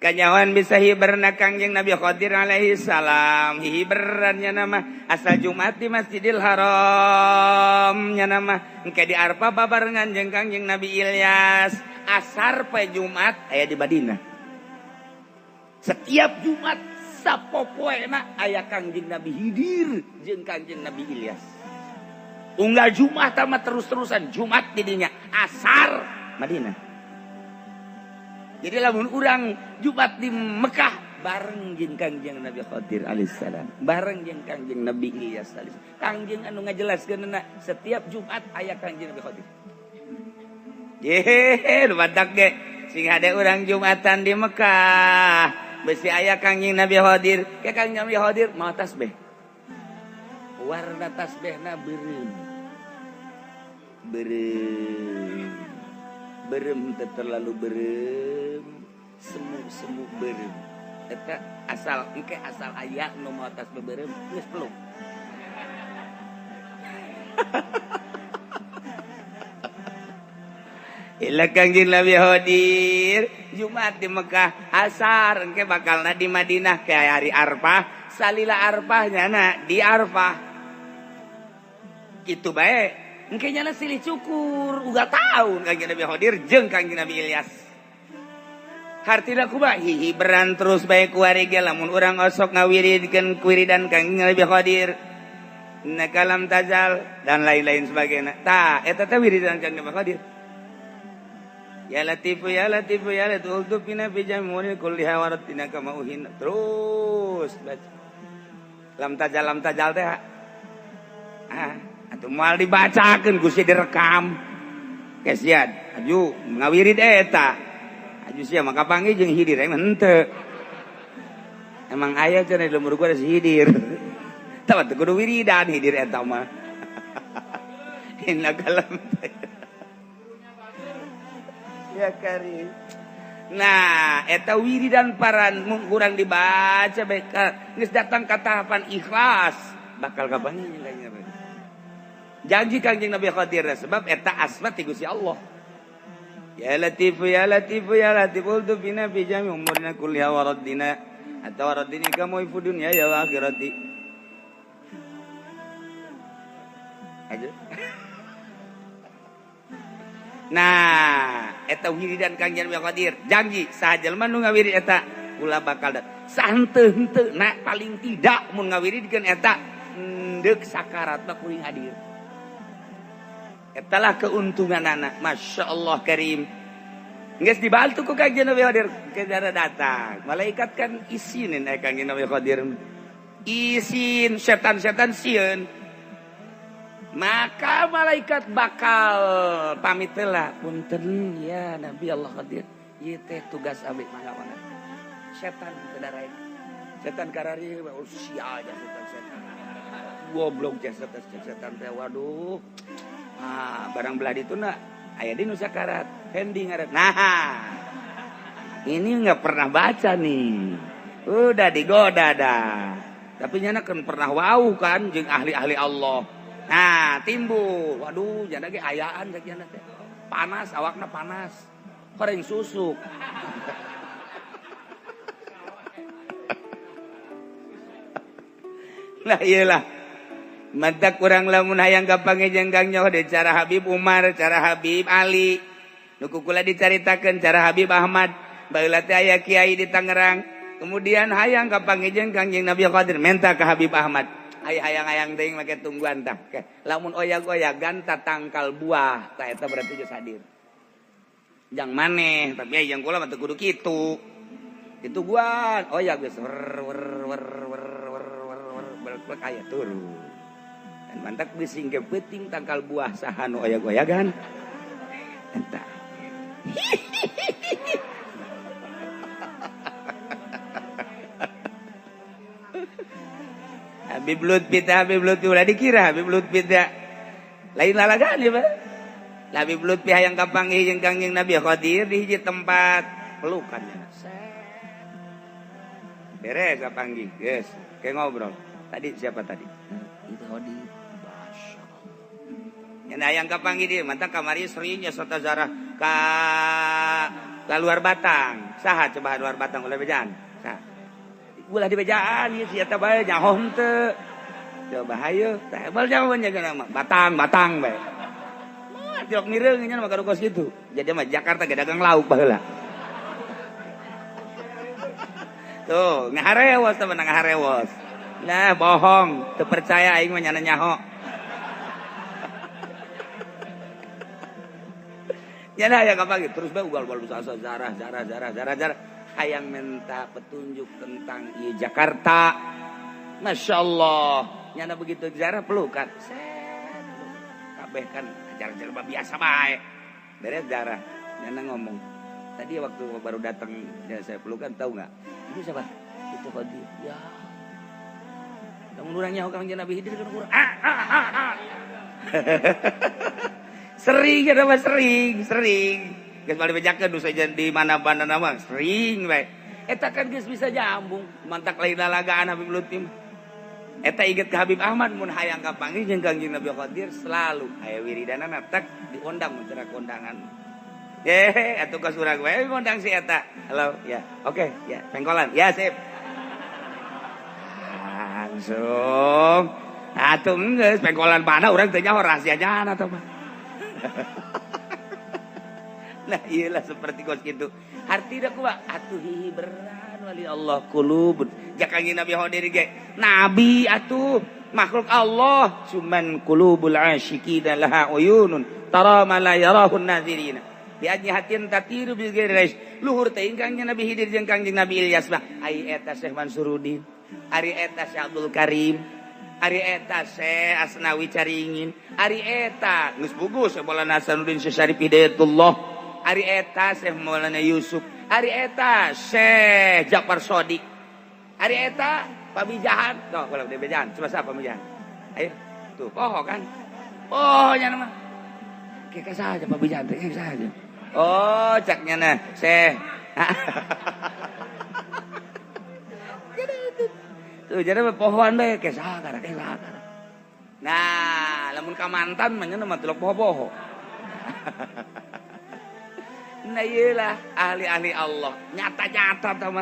Kanyawan bisa hiberna Kangjeng Nabi Khadir alaihi salam. Hiberannya nama asal Jumat di Masjidil Haram nya nama engke di Arfah babarengan jeung Kangjeng Nabi Ilyas. Asar poe Jumat aya di Madinah. Setiap Jumat sapopoena aya Kangjeng Nabi Hidir jeung Kangjeng Nabi Ilyas. Unggal Jumat mah terus-terusan Jumat di dinya asar Madinah. Jadi lamun urang Jumat di Mekah bareng jeung Kangjeng Nabi Khadir alaihissalam, bareng jeung Kangjeng Nabi Ilyas alaihissalam. Kangjeng anu ngajelaskeunna setiap Jumat aya Kangjeng Nabi Khadir. Yehehe, nu badak ge sing hade urang Jumatan di Mekah, besi aya Kangjeng Nabi Khadir. Ke Kangjeng Nabi Khadir mau tasbih. Warna tasbihna beureum. Beureum. Berem teu terlalu berem, semu-semu berem. Eta asal engke asal aya nu mau atas beberem geus peluk. Ila Kangjeng Nabi Khadir Jumat di Mekah, asar engke bakalna di Madinah ke hari Arfah, salila Arfah nyana di Arfah. Kitu bae. Engke nyana silih cukur uga taun Kangjeng Nabi Khadir jeung Kangjeng Nabi Ilyas. Hartina kumaha hihiberan terus bae kuari ge lamun urang osok ngawiridkeun kuwiridan Kangjeng Nabi Khadir. Nakalam tazal dan lain-lain sebagainya. Tah eta teh wiridan Kangjeng Nabi Khadir. Ya Latifu ya Latifu ya Latifu ultufina fi jamuri kulli hawaratina kama uhin. Terus baca. Lam tajal teh. Ah, atuh moal dibacakeun Gusti direkam. Kesian, aju ngawirid eta. Aju sia maka panggih jeung Hidir emang henteu. Emang aya cenah di lembur gua ada si Hidir. Tah teu kudu wiridan Hidir eta mah. Innaka lam ya karim. Nah, eta wiridan paran kurang dibaca bae geus datang ka tahapan ikhlas bakal kapanggih jeung Kangjeng Nabi. Janji Kangjeng Nabi Khadir sebab eta asma ti Gusti Allah. Ya Latifu ya Latifu ya Latifu ultufina fi jami umurina kulliha wa raddina atau raddini kamu ifu dunya ya wa akhirati. Aja. Nah, eta wiridan Kangjeng Nabi Khadir. Janji saha jelema nu ngawirid eta ulah bakal sahenteu-henteu na paling tidak mun ngawiridkeun eta ndeuk sakarat mah kuring hadir. Etalah keuntungan anak. Masya Allah karim. Geus dibantu ku Kangjeng Nabi Khadir. Kedara datang. Malaikat kan isinin Kangjeng Nabi Khadir. Isin setan-setan sieun. Maka malaikat bakal pamit lah. Punten ya Nabi Allah Khadir. Ieu teh tugas abdi mangga-mangga. Setan kedarain. Setan karari usia aja setan-setan. Goblok jasa setan teh waduh. Ah, barang belah itu nak aya di nu sakarat, Fendi ngaran. Nah, ini nggak pernah baca nih. Udah digoda dah. Tapi nyana kan pernah wau kan jeung ahli-ahli Allah. Nah, timbul. Waduh, janda ge ayaan sakiana teh. Panas awakna panas. Koreng susuk. Nah, iyalah. Mata kurang lamun hayang gampang jeung Kang Nyoh de cara Habib Umar, cara Habib Ali. Nu kukula dicaritakeun cara Habib Ahmad. Baheula teh aya kiai di Tangerang. Kemudian hayang kapanggih jeung Kangjeng Nabi Khadir minta ka Habib Ahmad. Ay hayang-hayang teuing make tungguan tah. Lamun oyag-oyagan ta tangkal buah, tah eta berarti geus hadir. Jang maneh, tapi aya yang kula mah teu kudu kitu. Ditungguan, oyag geus wer wer wer wer wer wer wer aya turun. Dan mantak bising ke peuting tangkal buah saha nu oyag-oyagan. Eta. Habib Lutfi teh Habib Lutfi ulah dikira Habib Lutfi teh lain lalagan ya Pak. Habib Lutfi hayang kapanggih jeung Kangjeng Nabi Khadir di hiji tempat pelukannya. Beres kapanggih, geus, kayak ngobrol. Tadi siapa tadi? Itu Khadir. Masyaallah. Nya hayang kapanggih dia mantap kamari sering nya sota zarah ka Luar Batang. Saha coba luar Batang ulah bejaan. Saha? Ulah di bejaan ieu si eta bae nyaho henteu. Coba hayu, tah bal nyaho nya mah. Batang, Batang bae. Mah tilok mireung nya mah kos kitu. Jadi mah Jakarta ge dagang lauk baheula. Tuh, ngaharewos teh menang ngaharewos. Nah, bohong, teu percaya aing mah nyana nyaho. Nyana aya kapagi terus bae ugal-ugal sasa zarah zarah zarah zarah zarah hayang minta petunjuk tentang ieu Jakarta. Masya Allah, nyana begitu zarah pelukan. Set. Kabeh kan ajar-ajar biasa bae. Beres zarah, nyana ngomong. Tadi waktu baru datang ya saya pelukan tahu enggak? Itu siapa? Itu Qadir. Ya. Lamun urang nyaho Kangjeng Nabi Khidir kan urang ah ah ah ah. Sering ada mah sering. Geus balik bejakeun nu sejen di mana-mana mah sering bae. Eta kan geus bisa jambung, mantak lain lalagaan Habib Lutfi. Eta inget ke Habib Ahmad mun hayang kapanggih jeung Kangjeng Nabi Khidir selalu aya wiridanana tek diundang mun cenah kondangan. Atuh ka surang we ngundang si eta. Halo, ya. Oke, ya, pengkolan. Ya, sip. Langsung. Atuh geus pengkolan mana urang teh nyaho rahasianya atuh mah. Nah, iyalah seperti kos kitu. Hartina kumaha? Atuh hihiberan wali Allah qulubun. Ja Kangjeng Nabi Khidir ge nabi atuh makhluk Allah cuman qulubul asyiqina laha uyunun tara ma la yarahun nazirina. Diajni hatin tatiru bil ghairi luhur teh Kangjeng Nabi Khidir jeung Kangjeng Nabi Ilyas mah ai eta Syekh Mansuruddin, ari eta Syekh Abdul Karim, ari eta Syekh Asnawi Caringin, ari eta geus bugus Syekh Maulana Hasanuddin Syekh Syarif Hidayatullah, ari eta Syekh Maulana Yusuf, ari eta Syekh Ja'far Shodiq, ari eta Pamijahan. Tuh kalau di Pamijahan, coba siapa Pamijahan? Ayo, tuh poho kan? Oh, nya mah. Kek saja Pamijahan teh, kek saja. Oh, caknya nah, Syekh. Tuh jadi pohon bae ke sakara, ke sakara. Nah, lamun ka mantan mah nya mah tilok poho-poho. Nah, iyalah ahli-ahli Allah, nyata-nyata tah mah.